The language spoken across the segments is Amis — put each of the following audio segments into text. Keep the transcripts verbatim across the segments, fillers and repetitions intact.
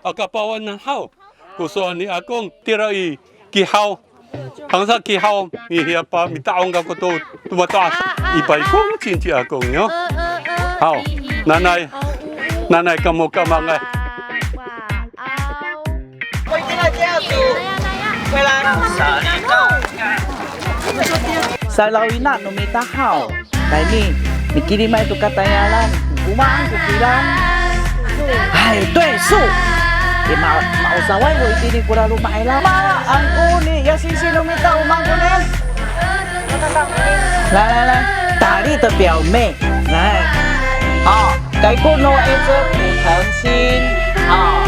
Aka pawanan haw. Ko sowal ni Akong, tira i Kihaw. Hangsa Kihaw, i hiya pa mita'ong kako to, to mato'as, ipay kongcin ci Akong yo. Haw, nanay, nanay kamo kamangay. Salawina no mita haw. Tayni, mikilimay to katayalan, o maan ko kilang. Hay, 对, 树. E, ma, maosaway ko itini kora loma' ira. Ma, angko ni, ya singsi no mita, o maan koni. 来来来，大力的表妹，来。好，kayko no 'icel 不疼心，好。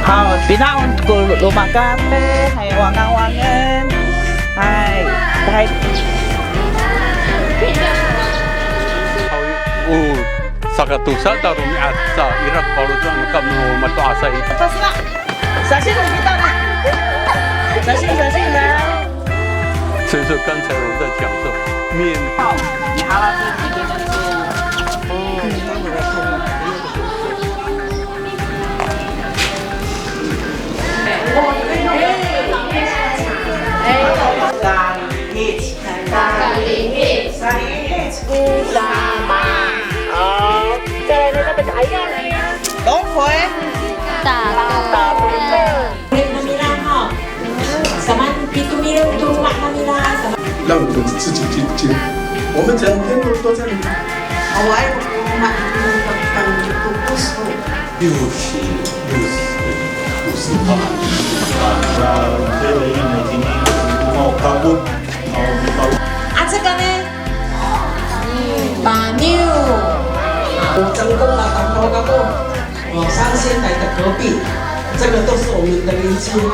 好，pina'on ko loma' kafe, hay, wanganwangen. Hay, hay. O, saka tosa ta romi'ad sa ira ko faloco' no kamo mato'asay. 小心，小心，小心啊！所以说刚才我在讲说，面 好，再来呢，那个，哎呀，龙回。打，打，打。 让我们自己去，去，我们只要天天都在里面。 啊，这个呢？Paniw. 我成功了，打包kako. 哦，三仙台的隔壁，这个都是我们的邻居哦。